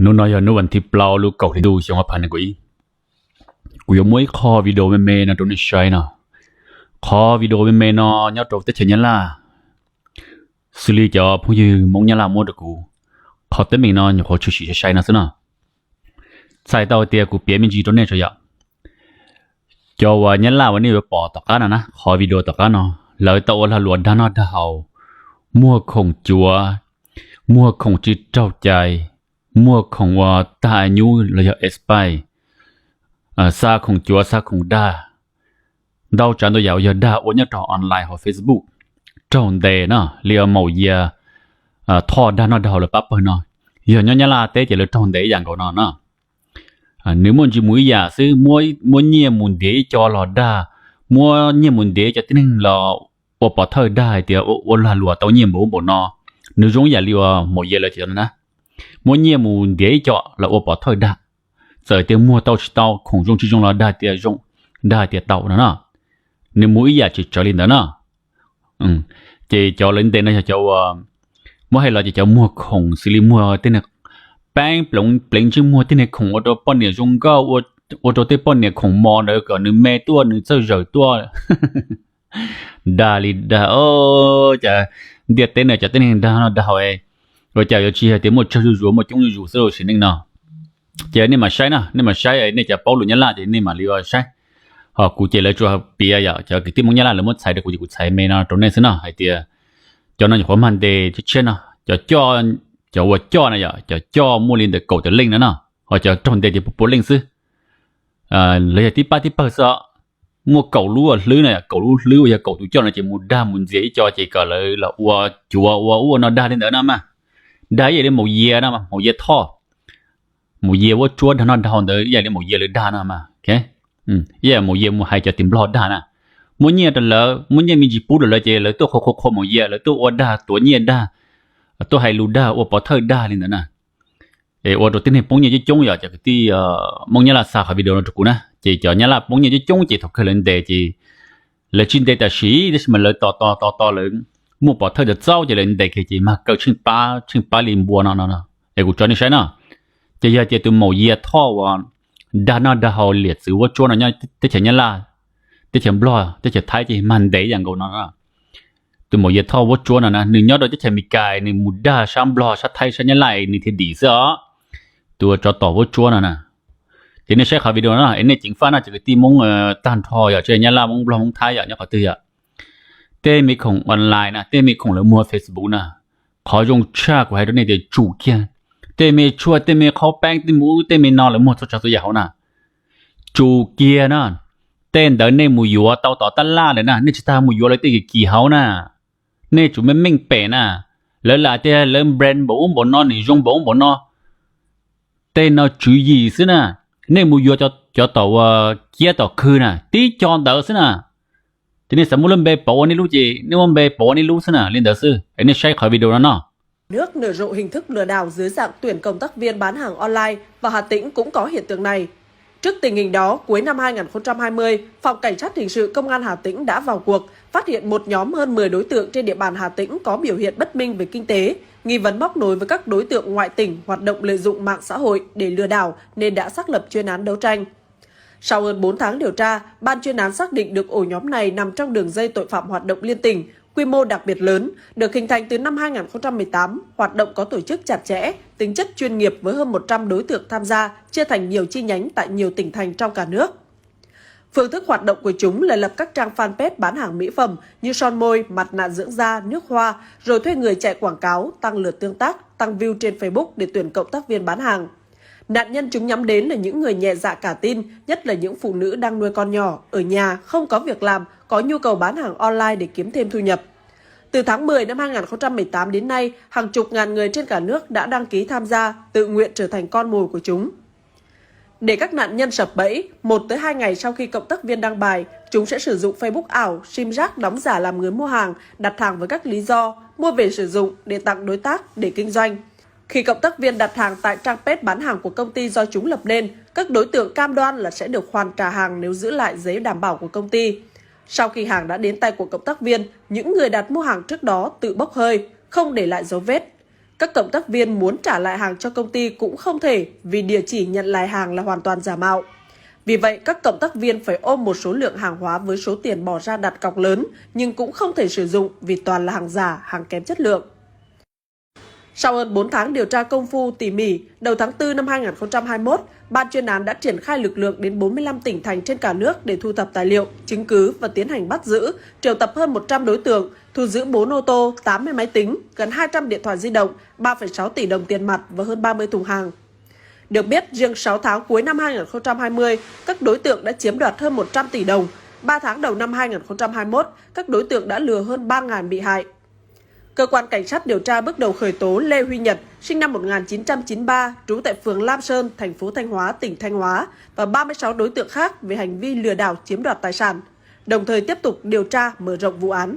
Hnub no yog hnub vas thib plaub lub kaum hli ntuj xyoo ob phav nees nkaum ib. Kuv yuav muab ib qho video me me no rau nej saib no. Qhov video me me no nyob rau teb chaws Nyab Laj, xws li cov phooj ywg Hmoob Nyab Laj muab rau kuv. Qhov teeb meem no nyuam qhuav tshwm sim sai sai no xwb no. Txhais tau tias kuv piav me ntsis rau nej tso yom. Cov uas Nyab Laj uas nej yuav pom tom qab no na, qhov video tom qab no, lawv tau ua lag luam dag noj dag haus, muag khoom cuav, muag khoom tsis raug cai, muag khoom uas tag a nyub los yog expire, xa khoom cuav xa khoom dag, ntau tsav ntau yam uas yog dag ua nyob rau online hauv Facebook, raug ntes no li uas Maum Yias Thoj dag noj dag haus lawv pab pawg no. Yog nyob Nyab Laj teb ces lawv raug ntes ib yam nkaus no no. Nws muaj ntsis mus ib yam xwb, muab nyiaj mus ntiav ib co los dag, muab nyiaj mus ntiav cov tib neeg los ua pov thawj dag hais tias ua lag luam tau nyiaj npaum ub npaum no. Nws zoo ib yam li uas Maum Yias lawv cov no na, muab nyiaj mus ntiav ib co los ua pov thawj dag, txawm tias muag tau tsis tau, khoom zoo tsis zoo los dag tias zoo, dag tias tau no no. Nws mus ib yam tsis tsawv li ntawd no. Ces cov lawv ntes no yog cov uas muab hais los ces cov muag khoom xws li muag tej neeg, peeb pleev ntsej muag tej neeg khoom ua rau poj niam zoo nkauj, ua rau tej poj niam khoom mos ntawd kom nws me tuaj nws txawj zawm tuaj. Dag li dag, cas ntiaj teb no cov tib neeg dag noj dag haus, ua cas yuav tsis hais tias muaj tsawg zuj zus muaj coob zuj zus xwb sim neej no. Ces nej mam saib na, nej mam saib, nej cov paub lus Nyab Laj ces nej mam li ua saib. Ho kuv ces lawv tsuas piav yom, cov kwv tij Hmoob Nyab Laj lawv muab txhais rau kuv ces kuv txhais me no rau nej xwb no hais tias cov no nyuam qhuav mag ntes tshiab tshiab no, cov coj, cov uas coj no yom, cov coj muaj li ntawm kaum tawm leej no no, ho cov raug ntes ces pua pua leej xwb. Lawv yog tib pab tib pawg xwb, muaj kaum lub hlwb no, kaum lub hlwb uas yog kaum tus coj no ces mus dag mus ntxias ib co ces kom lawv los ua cuav ua ub ua no dag li ntawd no mas. Dag ib yam li Maum Yias no, Maum Yias Thoj, Maum Yias vuab tsuab dag noj dag haus ntawd ib yam li Maum Yias lawv dag no mas. Ib yam Maum Yias mus hais cov tim Nplog dag na, muab nyiaj rau lawv, muab nyiaj me ntsis pub rau lawv ces lawv tuaj qhua qhua qhua Maum Yias, lawv tuaj ua dag tuav nyiaj dag, tuaj hais lus dag ua pov thawj dag li ntawd na. Es ua rau tib neeg poob nyiaj coob coob yom, cov kwv tij Hmoob Nyab Laj xa qhov video no rau kuv na, ces cov Nyab Laj poob nyiaj coob coob ces thaum kawg lawv ntes ces lawv tsis ntes tam sim tab sis mas lawv tos tos tos tos lawv muaj pov thawj txaus ces lawv ntes kiag ces mag kaw tsheej pab tsheej pab li npua no no. Es kuv tso nej saib no, ces yog tias tus Maum Yias Thoj uas dag noj dag haus liam txwv vuab tsuab no nyob teb chaws Nyab Laj, teb chaws Nplog, teb chaws Thaib ces mag ntes ib yam nkaus no. Tus Maum Yias Thoj vuab tsuab no na, nws nyob rau teb chaws Amelikas, nws mus dag sab Nplog sab Thaib sab Nyab Laj nws thiaj dim xwb os. Tus uas tsov tom vuab tsuab no na. Ces nej saib qhov video no es nej ceev faj no cov kwv tij Hmoob tag nrho yom, tsis hais Nyab Laj, Hmoob Nplog, Hmoob Thaib yom, nyob qhov twg yom. Tej me khoom online na, tej me khoom lawv muag Facebook na, qhov zoo tshaj kuv hais rau nej tias tsum kiag. Tej me tshuaj, tej me qhaub peeb, tej me ub tej me no lawv muag txhua tsav txhua yam hauv na, tsum kiag na. Tej ntawd nej mus yuav tau tom tab laj lawm na, nej tsis tas mus yuav lawv tej kim kim hauv na. Nej tsum meej meej pem na. Lawv lam tias lawv brand npaum ub npaum no, nws zoo npaum ub npaum no. Tej no tswv yim xwb na. Nej mus yuav cov tom uas kiab tom khw na, tib co ntawd xwb na. Ces nej xav muab lub npe pauv ua nej lub ces nej muab npe pauv ua nej lub xwb na, li ntawd xwb. Es nej saib qhov video no no. Nước nở rộ hình thức lừa đảo dưới dạng tuyển cộng tác viên bán hàng online và Hà Tĩnh cũng có hiện tượng này. Trước tình hình đó, cuối năm hai nghìn không trăm hai mươi, Phòng Cảnh sát Hình sự Công an Hà Tĩnh đã vào cuộc, phát hiện một nhóm hơn mười đối tượng trên địa bàn Hà Tĩnh có biểu hiện bất minh về kinh tế, nghi vấn móc nối với các đối tượng ngoại tỉnh hoạt động lợi dụng mạng xã hội để lừa đảo nên đã xác lập chuyên án đấu tranh. Sau hơn bốn tháng điều tra, ban chuyên án xác định được ổ nhóm này nằm trong đường dây tội phạm hoạt động liên tỉnh, quy mô đặc biệt lớn, được hình thành từ năm hai nghìn không trăm mười tám, hoạt động có tổ chức chặt chẽ, tính chất chuyên nghiệp với hơn một trăm đối tượng tham gia, chia thành nhiều chi nhánh tại nhiều tỉnh thành trong cả nước. Phương thức hoạt động của chúng là lập các trang fanpage bán hàng mỹ phẩm như son môi, mặt nạ dưỡng da, nước hoa, rồi thuê người chạy quảng cáo, tăng lượt tương tác, tăng view trên Facebook để tuyển cộng tác viên bán hàng. Nạn nhân chúng nhắm đến là những người nhẹ dạ cả tin, nhất là những phụ nữ đang nuôi con nhỏ, ở nhà, không có việc làm, có nhu cầu bán hàng online để kiếm thêm thu nhập. Từ tháng mười năm hai nghìn không trăm mười tám đến nay, hàng chục ngàn người trên cả nước đã đăng ký tham gia, tự nguyện trở thành con mồi của chúng. Để các nạn nhân sập bẫy, một tới hai ngày sau khi cộng tác viên đăng bài, chúng sẽ sử dụng Facebook ảo, sim rác đóng giả làm người mua hàng, đặt hàng với các lý do mua về sử dụng, để tặng đối tác, để kinh doanh. Khi cộng tác viên đặt hàng tại trang page bán hàng của công ty do chúng lập nên, các đối tượng cam đoan là sẽ được hoàn trả hàng nếu giữ lại giấy đảm bảo của công ty. Sau khi hàng đã đến tay của cộng tác viên, những người đặt mua hàng trước đó tự bốc hơi, không để lại dấu vết. Các cộng tác viên muốn trả lại hàng cho công ty cũng không thể vì địa chỉ nhận lại hàng là hoàn toàn giả mạo. Vì vậy, các cộng tác viên phải ôm một số lượng hàng hóa với số tiền bỏ ra đặt cọc lớn nhưng cũng không thể sử dụng vì toàn là hàng giả, hàng kém chất lượng. Sau hơn bốn tháng điều tra công phu tỉ mỉ, đầu tháng tư năm hai nghìn không trăm hai mươi mốt, ban chuyên án đã triển khai lực lượng đến bốn mươi lăm tỉnh thành trên cả nước để thu thập tài liệu, chứng cứ và tiến hành bắt giữ, triệu tập hơn một trăm đối tượng, thu giữ bốn ô tô, tám mươi máy tính, gần hai trăm điện thoại di động, ba phẩy sáu tỷ đồng tiền mặt và hơn ba mươi thùng hàng. Được biết, riêng sáu tháng cuối năm hai nghìn không trăm hai mươi, các đối tượng đã chiếm đoạt hơn một trăm tỷ đồng. Ba tháng đầu năm hai nghìn không trăm hai mươi mốt, các đối tượng đã lừa hơn ba ngàn bị hại. Cơ quan cảnh sát điều tra bước đầu khởi tố Lê Huy Nhật, sinh năm một nghìn chín trăm chín mươi ba, trú tại phường Lam Sơn, thành phố Thanh Hóa, tỉnh Thanh Hóa và ba mươi sáu đối tượng khác về hành vi lừa đảo chiếm đoạt tài sản, đồng thời tiếp tục điều tra mở rộng vụ án.